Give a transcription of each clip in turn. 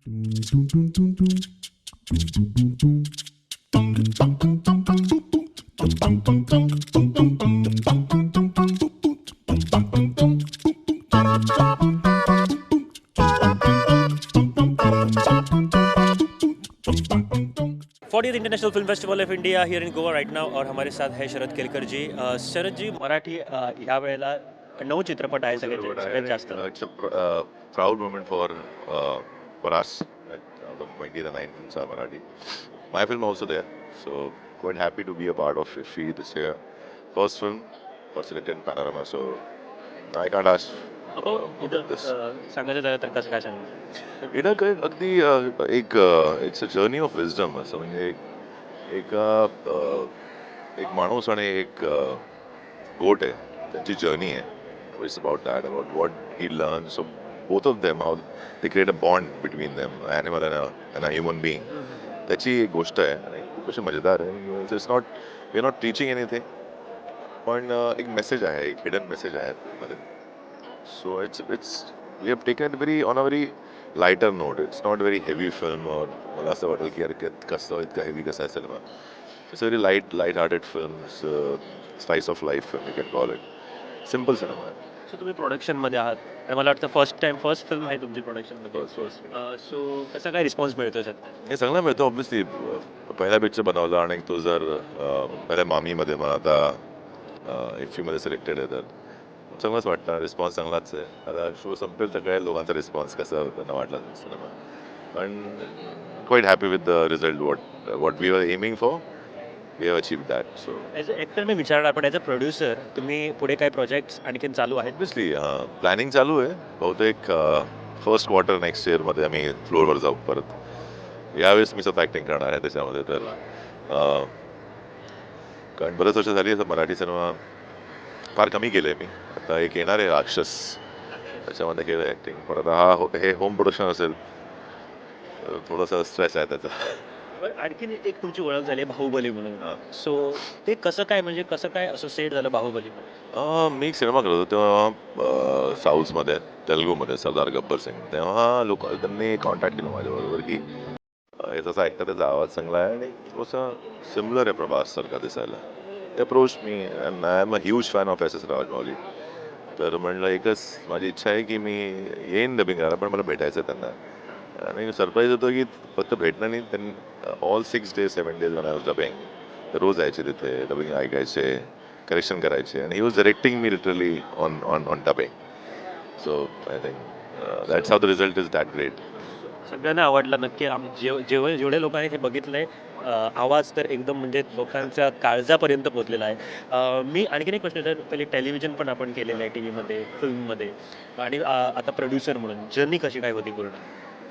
40th International Film Festival of India here in Goa right now और हमारे साथ है शरद केलकर जी. शरद जी, मराठी ह्या वेळेला 9 चित्रपट आहे सगळ्यात सगळ्यात जास्त. It's a proud moment for us that out of 29 films are Marathi. My film also there, so quite happy to be a part of IFFI this year. First film got selected in Panorama, so I can't ask हो, इथं this. सांगायचं झालं तर कसं काय सांगायचं? इथं काय अगदी एक it's a journey of wisdom असं, म्हणजे एक एका एक माणूस आणि एक गोट आहे, त्यांची जर्नी आहे. It's about that, about what he learn. So both of them, how they create a bond between them, animal and a human being, त्याची एक गोष्ट आहे आणि खूप अशी मजेदार आहे. It's not, we are not teaching anything, पण एक मेसेज आहे, एक हिडन मेसेज आहे मध्ये. So it's we have taken very on a very lighter note. It's not very heavy film or मला असं वाटेल की अरे, कसं इतकं हेवी कसं आहे cinema. It's a very light hearted film, slice of life film you can call it, simple cinema. So तुम्ही प्रोडक्शनमध्ये आहात आणि मला वाटतं फर्स्ट टाइम, फर्स्ट फिल्म आहे तुमची प्रोडक्शनमध्ये. सो कसा काय रिस्पॉन्स मिळतो सध्या? हे चांगला मिळतो. ऑब्व्हियसली पहिला पिक्चर बनवला आणि तो जर पहिल्या मामीमध्ये, मग आता इफ्फीमध्ये सिलेक्टेड आहे, तर चांगलाच वाटतं, रिस्पॉन्स चांगलाच आहे. आता शो संपेल तर कळेल लोकांचा रिस्पॉन्स कसा त्यांना वाटला सिनेमा, पण quite happy with the result. What we are aiming for, we have achieved that, so. As a actor मी विचारणार, पण ॲज अ प्रोड्युसर तुम्ही पुढे काय प्रोजेक्ट्स आणखीन चालू आहेत? ऑब्व्हियसली प्लॅनिंग चालू आहे. बहुतेक फर्स्ट क्वार्टर नेक्स्ट इयरमध्ये आम्ही फ्लोअरवर जाऊ परत. यावेळेस मी स्वतः ॲक्टिंग करणार आहे त्याच्यामध्ये. तर कारण बरेच वर्ष झाली असं मराठी सिनेमा फार कमी केलं आहे मी. आता एक येणार आहे राक्षस, त्याच्यामध्ये केलं आहे ॲक्टिंग. पण आता हे होम प्रोडक्शन असेल तर थोडासा स्ट्रेस आहे त्याचा. बरं, आणखीन एक तुमची ओळख झाली आहे बाहुबली म्हणून. सो ते कसं काय, म्हणजे कसं काय असोसिएट झालं बाहुबली? मी एक सिनेमा करत होतो तेव्हा साऊथमध्ये, तेलुगूमध्ये, सरदार गब्बर सिंग. तेव्हा लोक त्यांनी कॉन्टॅक्ट केलं माझ्याबरोबर की हे तसं ऐकता त्याचा आवाज चांगला आहे आणि थोडासा सिमिलर आहे प्रभास सारखा दिसायला. ते approached me and I am a huge fan of S S Rajamouli. तर म्हणलं एकच माझी इच्छा आहे की मी येईन डबिंग करायला, पण मला भेटायचं आहे त्यांना. आणि सरप्राईज होतं की फक्त भेटणं नाही, त्यांनी all 6 days, 7 days when I was dubbing, तर रोज यायचे तिथे, डबिंग ऐकायचे, करेक्शन करायचे आणि he was directing me literally on dubbing. So I think that's how the result is that great. सगळ्यांना आवडला नक्की. जेवढे लोकांनी हे बघितलंय, आवाज तर एकदम म्हणजे लोकांच्या काळजापर्यंत पोहोचलेला आहे. मी आणखीन एक प्रश्न विचारेन. पहिले टेलिव्हिजन पण आपण केलेलं आहे, टी व्हीमध्ये, फिल्ममध्ये आणि आता प्रोड्युसर म्हणून जर्नी कशी काय होती पूर्ण?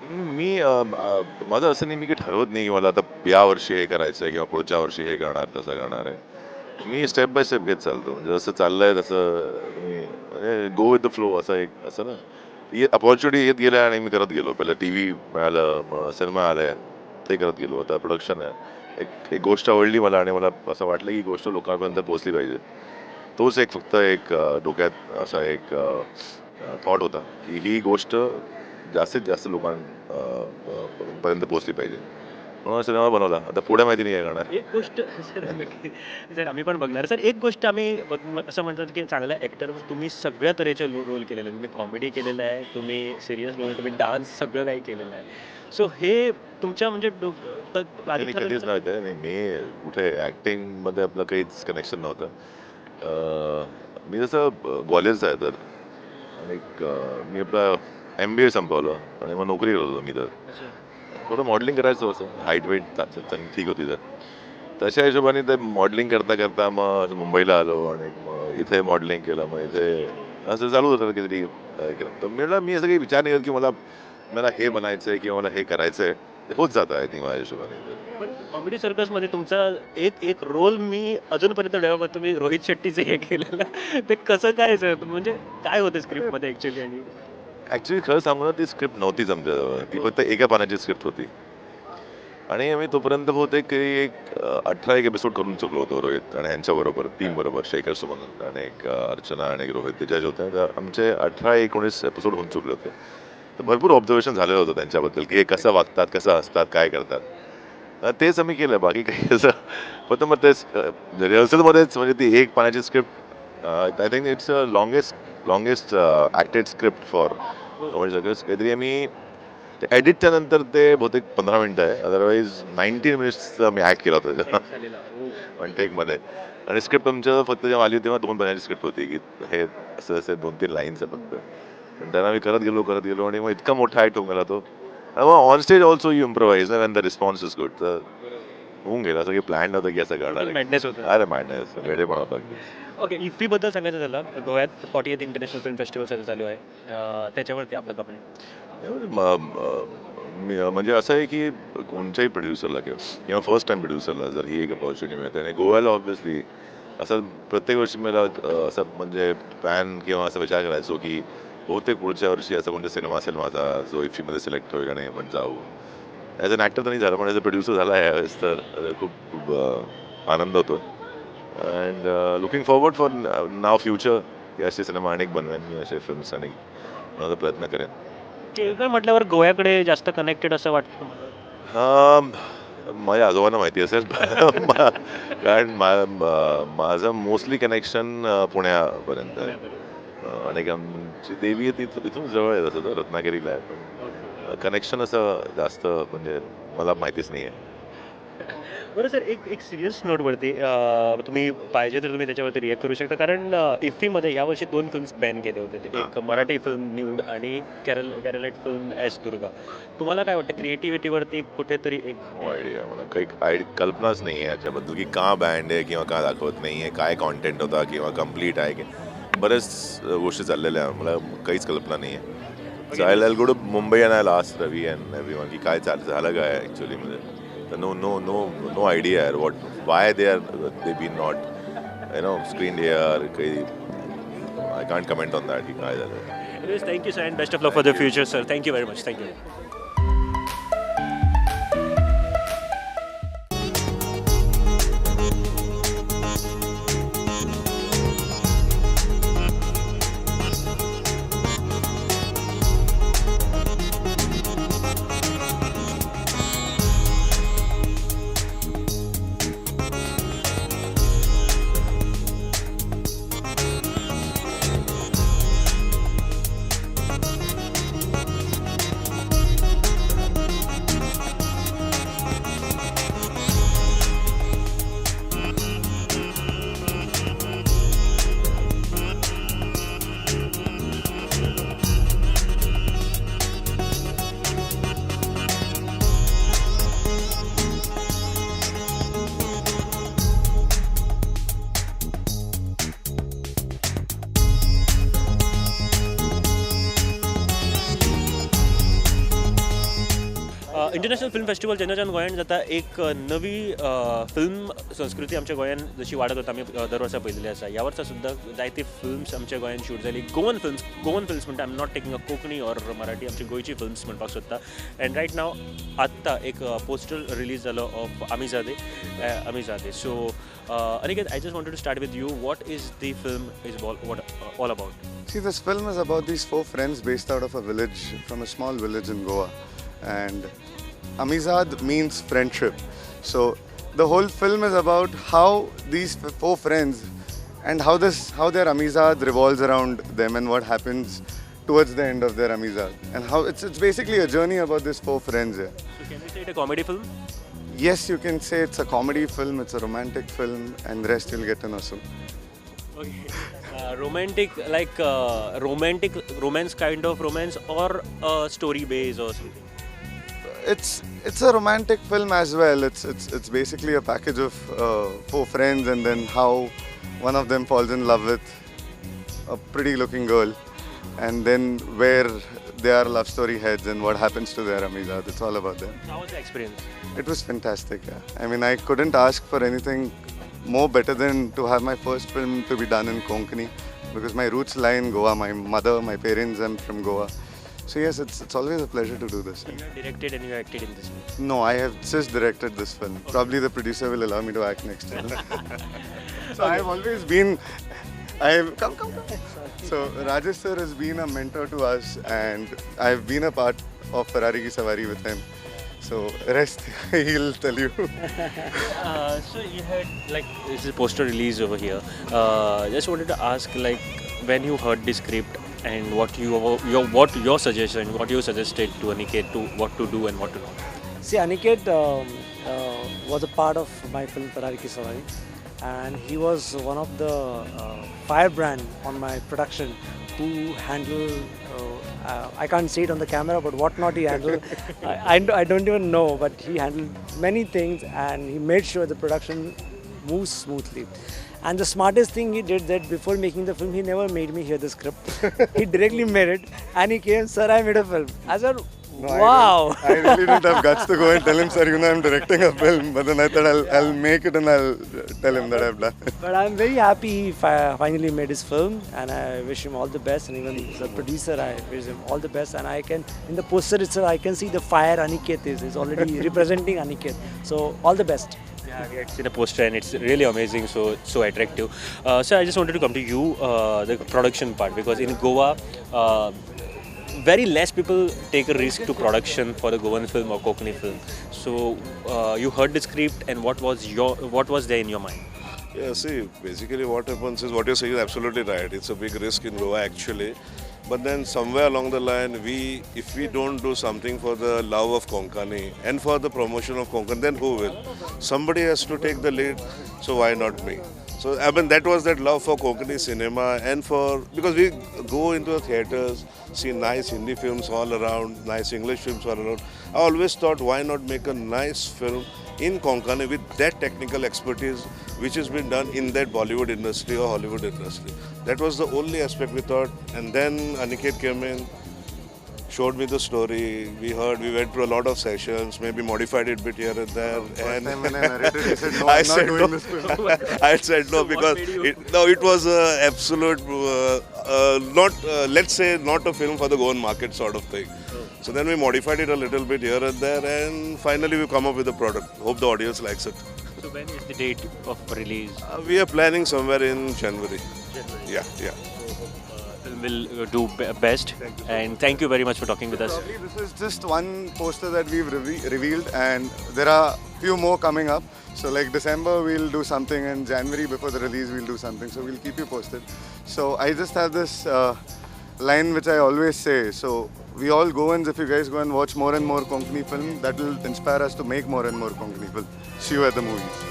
मी अ, अ, माझं असं नाही, मी काही ठरवत नाही की मला आता या वर्षी हे करायचं आहे किंवा पुढच्या वर्षी हे करणार, तसं करणार आहे. मी स्टेप बाय स्टेप घेत चालतो. म्हणजे जसं चाललंय तसं मी, म्हणजे गो विथ the flow असं एक असं ना, अपॉर्च्युनिटी येत गेल्या आणि मी करत गेलो. पहिलं टी व्ही मिळालं, मग सिनेमा आले, ते करत गेलो. आता प्रोडक्शन आहे. एक एक गोष्ट आवडली मला आणि मला असं वाटलं की ही गोष्ट लोकांपर्यंत पोहोचली पाहिजे. तोच एक फक्त एक डोक्यात असा एक थॉट होता की ही गोष्ट जास्तीत जास्त लोकांपर्यंत पोहोचली पाहिजे, म्हणून सिनेमा बनवला. आता पुढे माहिती नाही काय करणार. एक गोष्ट सर, नक्की सर, आम्ही पण बघणार. सर, एक गोष्ट आम्ही असं म्हणतात की चांगला ॲक्टर, तुम्ही सगळ्या तऱ्हेचे रोल केलेले आहे. तुम्ही कॉमेडी केलेलं आहे, तुम्ही सिरियस रोल, तुम्ही डान्स, सगळं काही केलेलं आहे. सो हे तुमच्या म्हणजे आधी नाही, ठरवलं कधीच नव्हतं. नाही, मी कुठे ॲक्टिंगमध्ये आपलं काहीच कनेक्शन नव्हतं. मी जसं ग्वाल्हेरचा आहे तर आणि एक, मी आपलं एमबीए संपवलं आणि मग नोकरी करत होतो मी. तर थोडं मॉडेलिंग करायचं असं, हाईट वेट ठीक होती, तर तशा हिशोबाने ते मॉडेलिंग करता करता मग मुंबईला आलो आणि मग इथे मॉडेलिंग केलं. मग इथे असं चालू होतं काहीतरी केलं. तर मला मी असं काही विचार नाही करत की मला मला हे बनायचं आहे किंवा मला हे करायचं आहे. ते होत जातं I think माझ्या हिशोबाने तर. पण कॉमेडी सर्कसमध्ये तुमचा एक एक रोल मी अजूनपर्यंत डोळ्यामध्ये, तुम्ही रोहित शेट्टीचं हे केलेलं, ते कसं काय सर? म्हणजे काय होतं स्क्रिप्टमध्ये ॲक्च्युली आणि ॲक्च्युली खरं सांगू ना, ती स्क्रिप्ट नव्हतीच आमच्याजवळ. ती फक्त एका पानाची स्क्रिप्ट होती आणि आम्ही तोपर्यंत बहुतेक काही एक 18 एक एपिसोड करून चुकलो होतो रोहित आणि ह्यांच्याबरोबर, टीम बरोबर. शेखर सुमन आणि एक अर्चना आणि एक रोहित, ते जज होते. तर आमचे 18-19 एपिसोड होऊन चुकले होते. तर भरपूर ऑब्झर्वेशन झालेलं होतं त्यांच्याबद्दल की हे कसं वागतात, कसं हसतात, काय करतात. तेच आम्ही केलं, बाकी काही असं फक्त मग तेच रिहर्सलमध्येच. म्हणजे ती एक पानाची script, I think it's a longest acted script for सगळंच काहीतरी. आम्ही एडिटच्या नंतर ते बहुतेक 15 मिनटं आहे, अदरवाईज 19 मिनिट्स आम्ही ॲक्ट केला होता वन टेकमध्ये. आणि स्क्रिप्ट आमच्या फक्त जेव्हा आली तेव्हा दोन पानाची स्क्रिप्ट होती की हे असं असे दोन तीन लाईन्स आहे फक्त. पण त्यांना आम्ही करत गेलो, करत गेलो आणि मग इतका मोठा ॲक्ट होऊन गेला तो. आणि मग on stage also you improvise when the response is good. तर होऊन गेला असं की प्लॅन नव्हतं की असं करणार आहे. मॅडनेस होतं. अरे मॅडनेस, वेडेपणा होता. ओके, इफ्फी बद्दल सांगायचं झालं, गोव्यात 48th international film festival चालू आहे, त्याच्यावरती आपलं कमेंट? म्हणजे असं आहे की कोणत्याही प्रोड्युसरला किंवा किंवा फर्स्ट टाइम प्रोड्युसरला जर ही एक अपॉर्च्युनिटी मिळते आणि गोव्याला ऑब्व्हियसली असं प्रत्येक वर्षी मला असं म्हणजे प्लॅन किंवा असा विचार करायचो की बहुतेक पुढच्या वर्षी असा कोणता सिनेमा असेल माझा जो इफ्फीमध्ये सिलेक्ट होईल आणि आपण जाऊ. ॲज अन ॲक्टर तर नाही झालं, पण ॲज अ प्रोड्युसर झाला यावेळेस, तर खूप खूप आनंद होतो and looking forward for now future की असे सिनेमा अनेक बनवेन मी, असे फिल्म्स अनेक बनवायचा प्रयत्न करेन. केळकर म्हटल्यावर गोव्याकडे जास्त कनेक्टेड असं वाटतं तुम्हाला? माझ्या आजोबांना माहिती असेल, कारण माझं मोस्टली कनेक्शन पुण्यापर्यंत आहे. आणि आमची देवी आहे तिथून तिथून जवळ आहे तसं तर, रत्नागिरीला आहे, पण कनेक्शन असं जास्त म्हणजे मला माहितीच नाही आहे. बरं सर, एक एक सिरियस नोटवरती, तुम्ही पाहिजे तर तुम्ही त्याच्यावरती रिॲक्ट करू शकता, कारण इफ्फीमध्ये यावर्षी दोन फिल्म्स बॅन केले होते ते. एक मराठी फिल्म न्यूड आणि केरलाइट फिल्म एस दुर्गा. तुम्हाला काय वाटतं, क्रिएटिव्हिटीवरती कुठेतरी एक नो आयडिया. मला काही कल्पनाच नाही आहे याच्याबद्दल की का बॅन्ड आहे किंवा का दाखवत नाही आहे, काय कॉन्टेंट होता किंवा कम्प्लीट आहे की बऱ्याच गोष्टी चाललेल्या आहे. मला काहीच कल्पना नाही आहे. So I go to Mumbai and I ask Ravi and everyone की काय चाल झालं काय ॲक्च्युअलीमध्ये. तर no no no no idea यार, what, why they be not screen here. काही I can't comment on that की काय झालं. Thank you sir and best of luck for the future sir. Thank you very much, thank you. International film festival जेन्नाच्यान गोंयांत जाता, एक नवी film संस्कृती आमच्या गोंयांत जशी वाडत वता, आमी दर वर्सा पळयलेली आसा. ह्या वर्सा सुद्दां जायते फिल्म्स आमच्या गोंयांत शूट जाली, गोवन फिल्म्स. गोवन फिल्म्स म्हणटा, I am not taking a Konkani or Marathi, आमची गोंयची फिल्म्स म्हणपाक सोदता. अँड रायट नाव आत्तां एक पोस्टर रिलीज जालो of अमीजादे, अमीजादे. So Aniket, I just wanted to start with you. What is the film is what all about? See, this film is about these four friends based out of a village, from a small village in Goa. And Amizad means friendship. So the whole film is about how these four friends and how their Amizad revolves around them and what happens towards the end of their Amizad. And how it's basically a journey about these four friends here. So can we say it a comedy film? Yes, you can say it's a comedy film, it's a romantic film, and the rest you'll get to know soon. Okay. Romantic, like romantic romance, kind of romance, or a story base or something? It's a romantic film as well. It's basically a package of four friends and then how one of them falls in love with a pretty looking girl, and then where their love story heads and what happens to their Amizad. It's all about them. How was the experience? It was fantastic. Yeah. I mean, I couldn't ask for anything more better than to have my first film to be done in Konkani, because my roots lie in Goa. My mother, my parents, I'm from Goa. So yes, it's always a pleasure to do this. You have directed and you acted in this film? No, I have just directed this film. Okay. Probably the producer will allow me to act next film. So okay. I've always been I come come come. So Rajesh sir has been a mentor to us, and I've been a part of Ferrari Ki Savari with him. So rest he'll tell you. So you had like this is poster release over here. Just wanted to ask, like, when you heard the script and what you your what your suggestion, what you suggested to Aniket to what to do and what to not. See, Aniket was a part of my film Ferrari Ki Savari, and he was one of the firebrand on my production who handled, I can't see it on the camera, but what not he handled, I don't even know, but he handled many things and he made sure the production moves smoothly. And the smartest thing he did, that before making the film, he never made me hear the script. He directly made it and he came, "Sir, I made a film." I said, No, wow. I really didn't have guts to go and tell him, "Sir, you know, I'm directing a film." But then I thought I'll make it and I'll tell him that I've done it. But I'm very happy he finally made his film, and I wish him all the best. And even the producer, I wish him all the best. And I can, in the poster itself, I can see the fire Aniket is already representing Aniket. So all the best. Yeah, we had seen a poster and it's really amazing, so attractive. So I just wanted to come to you, the production part, because in Goa, very less people take a risk to production for the Goan film or Konkani film. So you heard the script, and what was there in your mind? Yeah, see, basically what happens is what you're saying is absolutely right. It's a big risk in Goa actually. But then somewhere along the line, if we don't do something for the love of Konkani and for the promotion of Konkani, then who will? Somebody has to take the lead, so why not me? So, I mean, that was that love for Konkani cinema and for, because we go into the theatres, see nice Hindi films all around, nice English films all around. I always thought, why not make a nice film in Konkani with that technical expertise which has been done in that Bollywood industry or Hollywood industry. That was the only aspect we thought. And then Aniket came in, showed me the story. We heard, we went through a lot of sessions, maybe modified it a bit here and there. First and time when I narrated, he said, "No, I'm not doing no. this film." I said no, So because it was a absolute, let's say, not a film for the Goan market sort of thing. Oh. So then we modified it a little bit here and there, and finally we come up with a product. Hope the audience likes it. So when is the date of release? We are planning somewhere in January. January. Yeah, yeah. Film will do best. Thank you so and thank you very much for talking with us. Probably this is just one poster that we've revealed, and there are few more coming up. So like December we'll do something, and January before the release we'll do something. So we'll keep you posted. So I just have this line which I always say. So we all Goans, if you guys go and watch more and more Konkani film, that will inspire us to make more and more Konkani film. See you at the movies.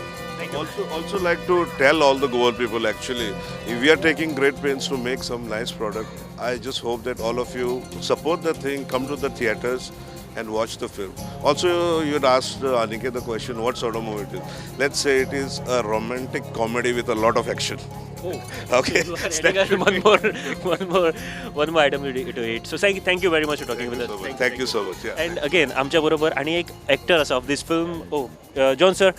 Also like to tell all the Goan people actually, if we are taking great pains to make some nice product, I just hope that all of you support the thing, come to the theatres and watch the film. Also, you had asked Aniket the question, what sort of movie it is. Let's say it is a romantic comedy with a lot of action. Oh, okay. one more item to it. So thank you very much for talking with us. So thank you so much. Yeah. And again, आमच्या बरोबर आणि एक actor आसा of this film. Oh, John sir,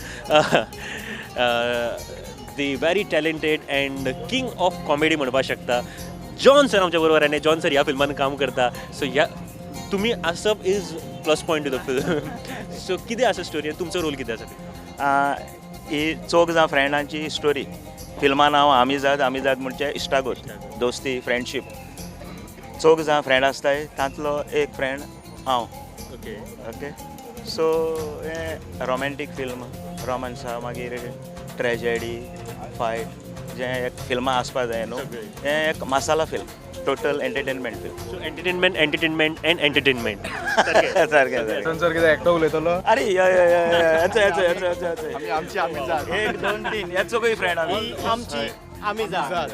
the very talented and king of comedy म्हणपाक शकता. John sir आमच्या बरोबर आनी John sir ह्या फिल्मान काम करता. So ह्या तुम्ही आसप is plus point to the film. So कितें आसा स्टोरी आनी तुमचो रोल कितें आसा? ही चौग जाण फ्रेंडांची स्टोरी. फिल्मा नांव आमिजाद. आमिजाद म्हणजे इश्टागत, दोस्ती, फ्रेंडशीप. चौग जाण फ्रेंड आसताय, तांतलो एक फ्रेंड हांव. Okay okay. सो हें रोमेंटीक फिल्म, रोमांस आसा, मागीर ट्रेजेडी, फायट, जें एक फिल्मां आसपा जाय न्हू, हें एक masala film, total entertainment film. So entertainment, entertainment and entertainment. सारकें सर कितें एकटो उलयतलो? अरे हय हय हय, येचो येचो येचो येचो येचो. आमची आमिजाद. 1 2 3 ह्या चौगूय फ्रेंड आमी. आमची आमिजाद.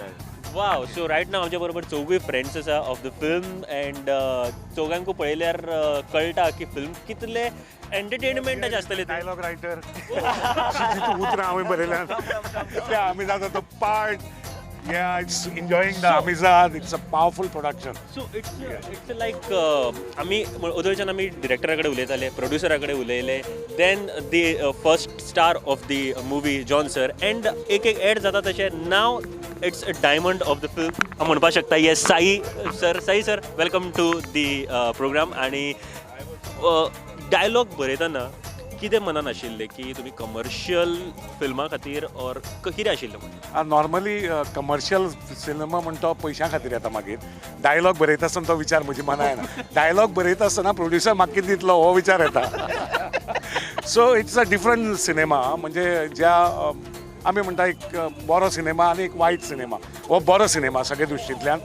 वाव. सो रायट नाव आमच्या बरोबर चौगूय फ्रेंड्स आसा ऑफ the film, and चौगांकूय पळयल्यार कळटा की फिल्म कितले एंटरटेनमेंटाचें आसतलें. डायलॉग रायटर उतरां हांवें बरयल्यात त्या आमिजादाचो part. Yeah, it's enjoying the Amizad. It's a powerful production. So it's like आमी ओदोळच्यान आमी डिरेक्टरा कडेन उलयताले, प्रोड्युसरा कडेन उलयले, then the first star of the movie John sir, and एक एक एड जाता तशें now it's a diamond of the film हांव म्हणपाक शकता. Yes, Sai sir. Sai sir, welcome to the programme. आनी डायलॉग बरयतना कितें मनान आशिल्लें की तुमी कमर्शियल फिल्मा खातीर ऑर कितें आशिल्लें म्हणून? नॉर्मली कमर्शियल सिनेमा म्हणटा तो पयशां खातीर येता. मागीर डायलॉग बरयता आसतना तो विचार म्हज्या मनान येना. डायलॉग बरयता आसतना प्रोड्युसर म्हाका कितें दितलो हो विचार येता. So it's a different cinema. म्हणजे ज्या आमी म्हणटा एक बरो सिनेमा आनी एक वायट सिनेमा, हो बरो सिनेमा सगळे दृश्टींतल्यान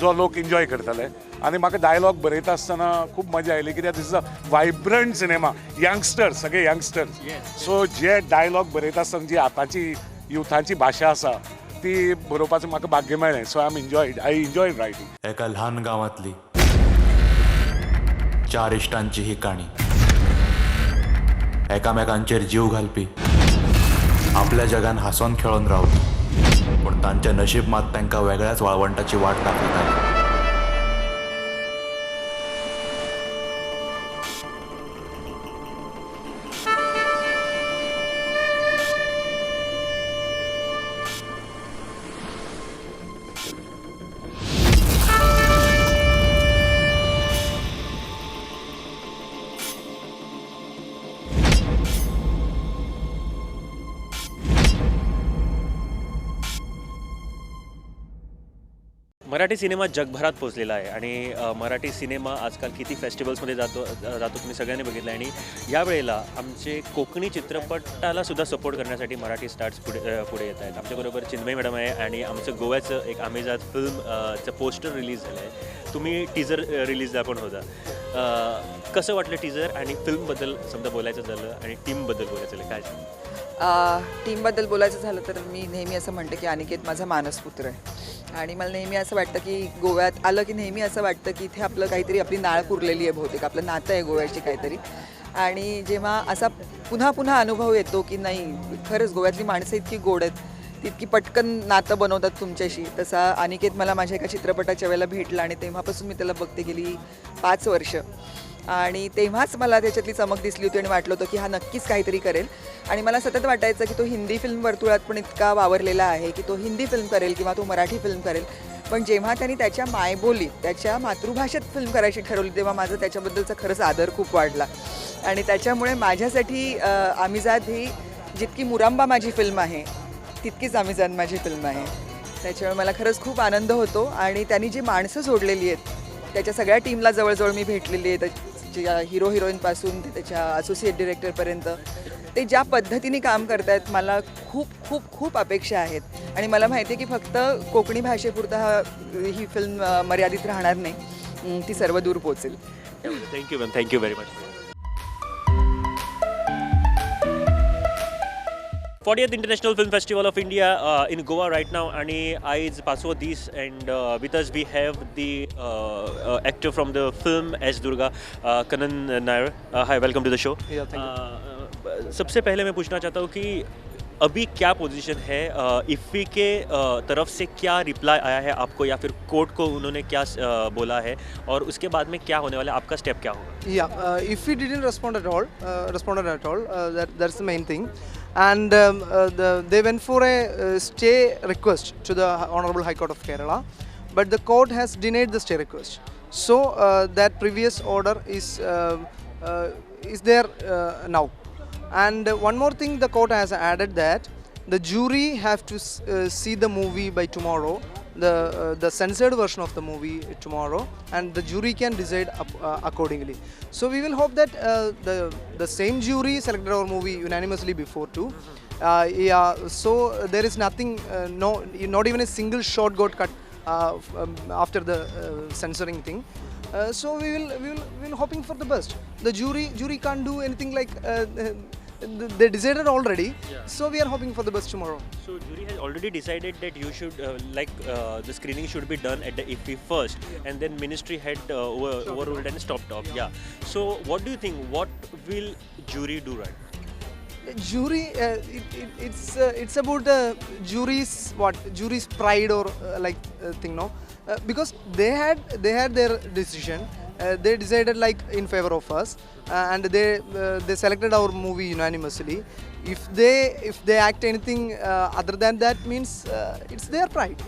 जो लोक एन्जॉय करतले. आनी म्हाका डायलॉग बरयता आसतना खूब मजा आयली कित्याक this is a vibrant cinema, youngsters, सगळे यंगस्टर्स. सो जे डायलॉग बरयता आसतना जी आतांची युथांची भाशा आसा ती बरोवपाचें म्हाका भाग्य मेळ्ळें. So I am enjoyed, I enjoyed writing. एका ल्हान गांवांतली चार इश्टांची ही काणी, एकामेकांचेर जीव घालपी, आपल्या जगान हांसोन खेळोन रावपी, पूण तांचें नशीब मात तांकां वेगळ्याच वाळवंटाची वाट दाखयताली. मराठी सिनेमा जगभरात पोचलेला आहे आणि मराठी सिनेमा आजकाल किती फेस्टिवल्समध्ये जातो जातो तुम्ही सगळ्यांनी बघितलं आहे. आणि यावेळेला आमचे कोकणी चित्रपटाला सुद्धा सपोर्ट करण्यासाठी मराठी स्टार्स पुढे पुढे येत आहेत. आमच्याबरोबर चिन्मयी मॅडम आहे आणि आमचं गोव्याचं एक आमिजाद फिल्मचं पोस्टर रिलीज झालं आहे. तुम्ही टीजर रिलीजला पण होता. कसं वाटलं टीजर आणि फिल्मबद्दल समजा बोलायचं झालं आणि टीमबद्दल बोलायचं झालं काय? टीमबद्दल बोलायचं झालं तर मी नेहमी असं म्हणते की अनिकेत माझा मानसपुत्र आहे आणि मला नेहमी असं वाटतं की गोव्यात आलं की नेहमी असं वाटतं की इथे आपलं काहीतरी आपली नाळ पुरलेली आहे, बहुतेक आपलं नातं आहे गोव्याशी काहीतरी. आणि जेव्हा असा पुन्हा पुन्हा अनुभव येतो की नाही खरंच गोव्यातली माणसं इतकी गोड आहेत, तितकी पटकन नातं बनवतात तुमच्याशी, तसा अनिकेत मला माझ्या एका चित्रपटाच्या वेळेला भेटला आणि तेव्हापासून मी त्याला बघते गेली 5 वर्ष. आणि तेव्हाच मला त्याच्यातली चमक दिसली होती आणि वाटलं होतं की हा नक्कीच काहीतरी करेल. आणि मला सतत वाटायचं की तो हिंदी फिल्म वर्तुळात पण इतका वावरलेला आहे की तो हिंदी फिल्म करेल किंवा तो मराठी फिल्म करेल, पण जेव्हा त्यांनी त्याच्या मायबोलीत त्याच्या मातृभाषेत फिल्म करायची ठरवली तेव्हा माझा त्याच्याबद्दलचा खरंच आदर खूप वाढला. आणि त्याच्यामुळे माझ्यासाठी आमिजाद ही जितकी मुरांबा माझी फिल्म आहे तितकीच आमिजाद माझी फिल्म आहे. त्याच्यामुळे मला खरंच खूप आनंद होतो. आणि त्यांनी जी माणसं जोडलेली आहेत त्याच्या सगळ्या टीमला जवळजवळ मी भेटलेली आहे, त्याच्या हिरो हिरोईनपासून ते त्याच्या असोसिएट डिरेक्टरपर्यंत ते ज्या पद्धतीने काम करतायत मला खूप खूप खूप अपेक्षा आहेत. आणि मला माहिती आहे की फक्त कोकणी भाषेपुरता ही फिल्म मर्यादित राहणार नाही, ती सर्व दूर पोचेल. Thank you ma'am, thank you very much. 40th International Film Festival of India in Goa right now, आणि आयज पाचवो दीस and with us we have the actor from the film S Durga, Kanan Nair. Hi, welcome to the show. सबसे पहले मैं पूछना चाहता हूँ कि अभी क्या पोजीशन है, इफ़ी के तरफ से क्या रिप्लाई आया है आपको या फिर कोर्ट को उन्होंने क्या बोला है और उसके बाद में क्या होने वाला है, आपका स्टेप क्या होगा? Yeah, IFFI didn't respond at all, that's the main thing. And they went for a stay request to the Honorable High Court of Kerala, but the court has denied the stay request. So that previous order is there now. And one more thing, the court has added that the jury have to see the movie by tomorrow, the censored version of the movie tomorrow, and the jury can decide accordingly. So we will hope that the same jury selected our movie unanimously before too. Yeah, so there is nothing, no, not even a single shot got cut after the censoring thing. So we will hoping for the best. The jury can't do anything, like they decided already. Yeah. So we are hoping for the best tomorrow. So jury has already decided that you should the screening should be done at the IFFI first, yeah. And then ministry had overruled and stopped off. Yeah. Yeah. So what do you think? What will jury do right? Jury, it's about the jury's jury's pride or thing, no? Because they had their decision. They decided like in favor of us, and they selected our movie unanimously. If they act anything other than that, means it's their pride.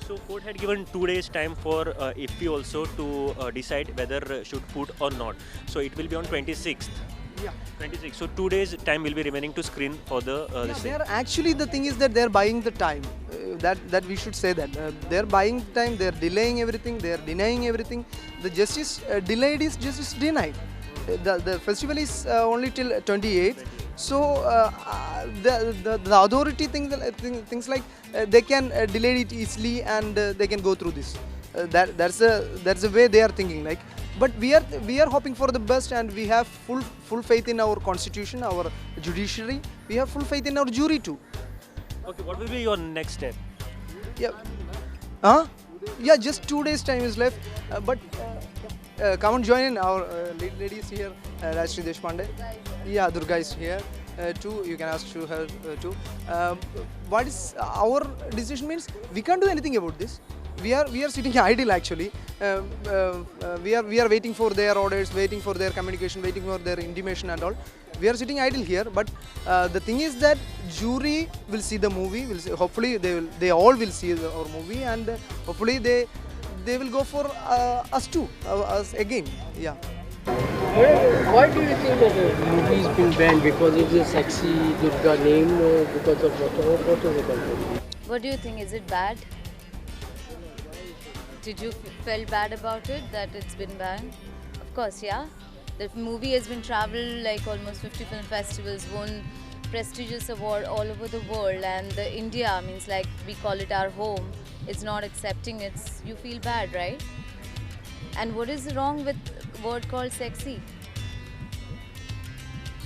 So court had given 2 days time for IFFI also to decide whether should put or not. So it will be on 26th. Yeah. 26. So 2 days time will be remaining to screen for the this They thing. are actually, the thing is that they are buying the time. That we should say that they are buying time. They are delaying everything. They are denying everything. The justice delayed is justice denied. The festival is only till 28th. So the authority thinks like they can delay it easily and they can go through this. That's the way they are thinking like. But we are hoping for the best, and we have full faith in our constitution, our judiciary. We have full faith in our jury too. Okay, what will be your next step? Yeah. Huh? Yeah, just 2 days time is left. But come and join in. Our lead lady is here, Rajshri Deshpande. Yeah, Durga is here too. You can ask to her too. What is our decision means we can't do anything about this. We are sitting idle actually. We are waiting for their orders, waiting for their communication, waiting for their intimation and all. We are sitting idle here. But the thing is that jury will see the movie. Will see, hopefully they all will see our movie, and hopefully they will go for us too, us again. Yeah. Why do you think that the movie's been banned? Because it's a sexy Durga name, or because of what? What is the content? What do you think? Is it bad? Did you felt bad about it, that it's been banned? Of course, yeah. The movie has been traveled like almost 50 film festivals, won prestigious award all over the world, and the India means like we call it our home. It's not accepting. It's, you feel bad, right? And what is wrong with word called sexy?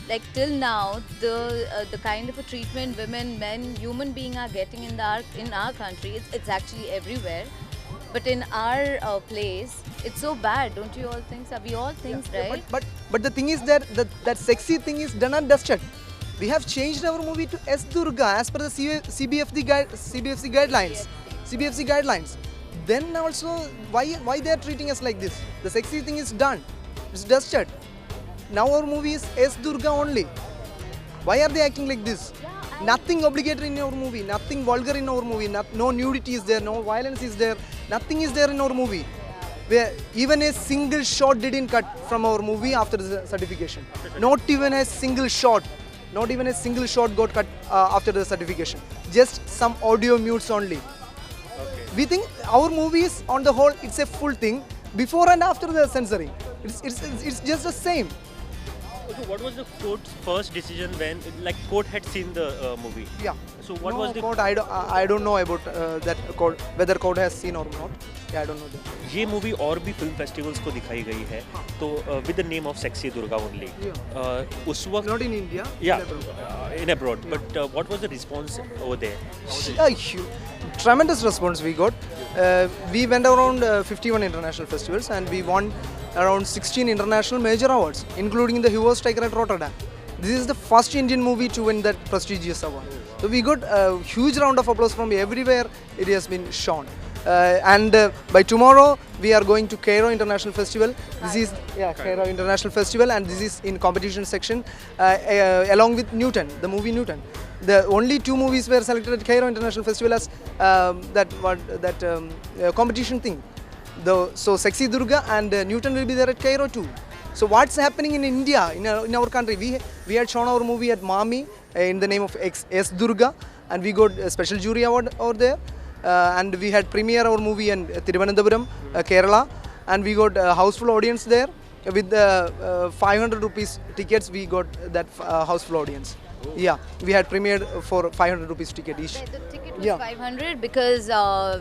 Like till now, the kind of a treatment women, men, human being are getting in our country, it's actually everywhere. But in our place, it's so bad, don't you all think so? We all think, yeah, right? But the thing is that that sexy thing is done and dusted. We have changed our movie to S Durga as per the CBFC guidelines. CBFC guidelines. Then also, why they are treating us like this? The sexy thing is done. It's dusted. Now our movie is S Durga only. Why are they acting like this? Yeah, Nothing obligatory in our movie, nothing vulgar in our movie, no nudity is there, no violence is there, nothing is there in our movie. Where even a single shot didn't cut from our movie after the certification. Not even a single shot, not even a single shot got cut after the certification. Just some audio mutes only. Okay. We think our movie is on the whole, it's a full thing. Before and after the censoring, it's just the same. So what was the court's first decision when, like, court had seen the movie? Yeah. So what was the court? I don't know about that court, whether court has seen or not. Yeah, I don't know that. ये movie और भी film festivals को दिखाई गई है, तो with the name of Sexy Durga only. उस वक्त Not in India. Yeah, in abroad. But what was the response over there? Tremendous response we got. We went around 51 international festivals and we won around 16 international major awards, including the Hugo Striker at Rotterdam. This is the first Indian movie to win that prestigious award. So we got a huge round of applause from everywhere it has been shown. And by tomorrow we are going to Cairo International Festival. This is Cairo International Festival, and this is in competition section along with Newton, the movie Newton. The only two movies were selected at Cairo International Festival as that competition thing. So Sexy Durga and Newton will be there at Cairo too. So what's happening in India, in our country? We had shown our movie at Mami in the name of S Durga, and we got a special jury award over there. And we had premiere our movie in Thiruvananthapuram, Kerala, and we got a houseful audience there. With the 500 rupees tickets, we got that houseful audience. Yeah, we had premiered for 500 rupees ticket each. The ticket was 500 because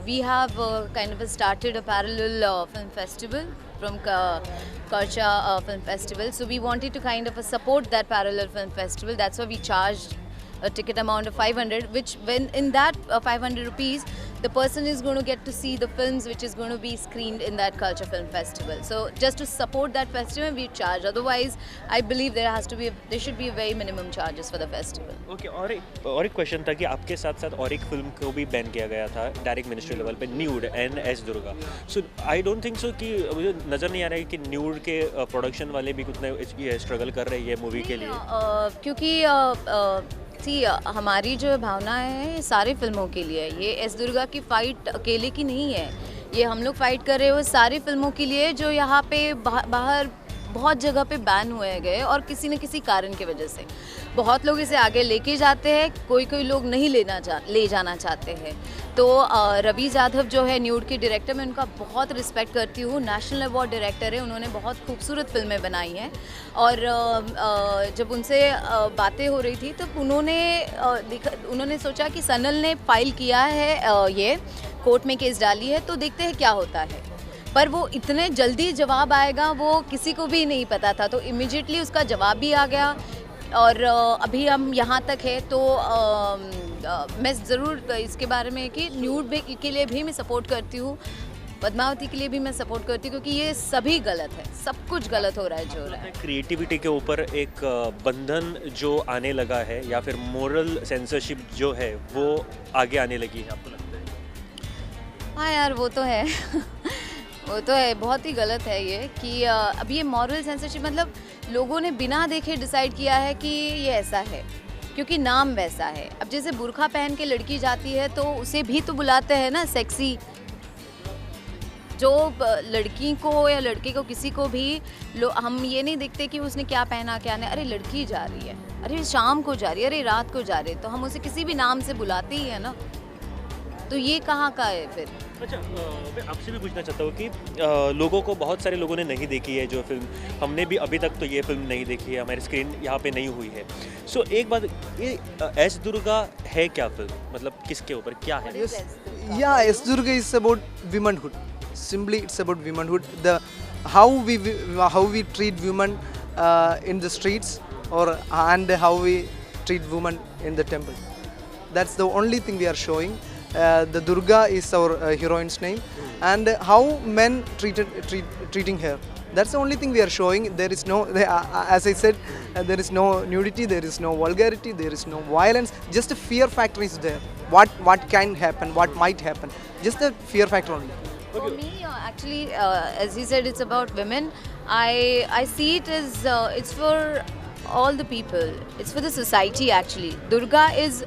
we have kind of started a parallel film festival from Karcha Film Festival. So we wanted to kind of support that parallel film festival. That's why we charged a ticket amount of 500, which when in that 500 rupees, the person is going to get to see the films which is going to be screened in that Culture Film Festival. So just to support that festival, we charge. Otherwise, I believe there has to be, there should be very minimum charges for the festival. Okay, और एक question था कि आपके साथ साथ और एक film को भी ban किया गया था direct ministry level pay, nude and S Durga. So I don't think so कि मुझे नज़र नहीं आ रहा है कि न्यूड के प्रोडक्शन वाले भी उतना ये स्ट्रगल कर रहे हैं ये मूवी के लिए, क्योंकि सी हमारी जो भावना है सारे फिल्मों के लिए, ये एस दुर्गा की फ़ाइट अकेले की नहीं है, ये हम लोग फ़ाइट कर रहे हो सारी फिल्मों के लिए जो यहाँ पे बाहर बहुत जगह पे बैन हुए गए और किसी न किसी कारण की वजह से बहुत लोग इसे आगे लेके जाते हैं, कोई कोई लोग नहीं ले जाना चाहते हैं। तो रवि जाधव जो है न्यूड के डायरेक्टर, मैं उनका बहुत रिस्पेक्ट करती हूँ, नेशनल अवार्ड डायरेक्टर है, उन्होंने बहुत खूबसूरत फिल्में बनाई हैं। और जब उनसे बातें हो रही थी तो उन्होंने सोचा कि सनल ने फाइल किया है, ये कोर्ट में केस डाली है, तो देखते हैं क्या होता है। पर वो इतने जल्दी जवाब आएगा वो किसी को भी नहीं पता था, तो इमीडिएटली उसका जवाब भी आ गया और अभी हम यहाँ तक है। तो मैं ज़रूर इसके बारे में कि न्यूड के लिए भी मैं सपोर्ट करती हूँ, पद्मावती के लिए भी मैं सपोर्ट करती हूँ, क्योंकि ये सभी गलत है, सब कुछ गलत हो रहा है जो हो रहा है। क्रिएटिविटी के ऊपर एक बंधन जो आने लगा है या फिर मोरल सेंसरशिप जो है वो आगे आने लगी है, आपको लगता है? हाँ यार, वो तो है वो तो है, बहुत ही गलत है ये कि अब ये मॉरल सेंसरशिप, मतलब लोगों ने बिना देखे डिसाइड किया है कि ये ऐसा है क्योंकि नाम वैसा है। अब जैसे बुर्खा पहन के लड़की जाती है तो उसे भी तो बुलाते हैं ना सेक्सी, जो लड़की को या लड़के को किसी को भी हम ये नहीं देखते कि उसने क्या पहना क्या नहीं, अरे लड़की जा रही है, अरे शाम को जा रही है, अरे रात को जा रही है, तो हम उसे किसी भी नाम से बुलाते ही है ना, तो ये कहाँ का है फिर? अच्छा, मैं आपसे भी पूछना चाहता हूँ कि लोगों को, बहुत सारे लोगों ने नहीं देखी है जो फिल्म, हमने भी अभी तक तो ये फिल्म नहीं देखी है, हमारी स्क्रीन यहाँ पे नहीं हुई है। सो एक बात, ये एस दुर्गा है क्या फिल्म, मतलब किसके ऊपर क्या है? या S Durga is about womanhood, simply it's about womanhood, the how we treat women in the streets or and how we treat women in the temple. That's the only thing we are showing. The Durga is our heroine's name, and how men treating her. That's the only thing we are showing. There is no, as I said, there is no nudity, there is no vulgarity, there is no violence. Just a fear factor is there. What can happen, what might happen. Just the fear factor only. For me, actually, as he said, it's about women. I see it as it's for all the people. It's for the society actually. Durga is,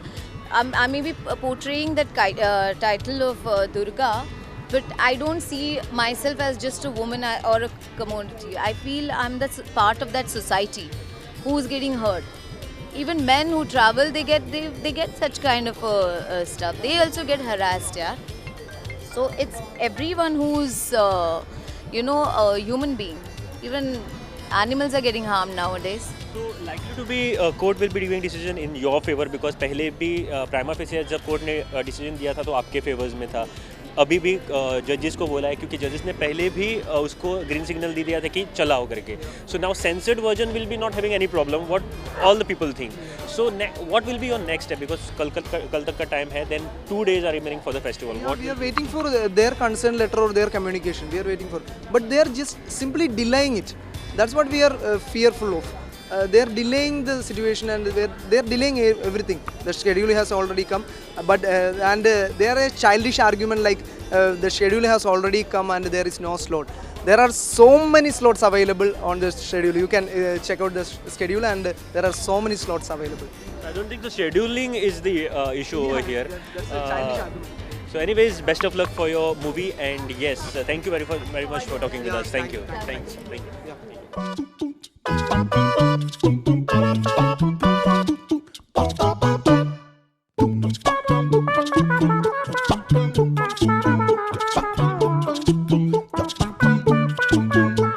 I may be portraying that title of Durga, but I don't see myself as just a woman or a community. I feel I'm the part of that society who is getting hurt. Even men who travel, they get such kind of stuff. They also get harassed, yeah. So it's everyone who's, you know, a human being. Even animals are getting harmed nowadays. So likely to be court will be giving decision in your favor, because पहले भी prima facie जब court ने decision दिया था तो आपके favors में था। अभी भी जजेस को बोला है क्योंकि जजेस ने पहले भी उसको ग्रीन सिग्नल दे दिया था कि चलाओ करके। So now censored version will be not having any problem, what all the people think. So what will be your next step, because कल तक का time Hai, then 2 days are remaining for the festival. We are waiting for their concern letter or their communication, we are waiting for, but they are just simply delaying it. That's what we are fearful of. They are delaying the situation and they are delaying everything. The schedule has already come, but and there are a childish argument like the schedule has already come and there is no slot. There are so many slots available on the schedule. You can check out the schedule and there are so many slots available. I don't think the scheduling is the issue over here. That's a childish argument. So anyways, best of luck for your movie, and yes, thank you very much for talking with us. Thank you. Thanks. Thank you. Yeah.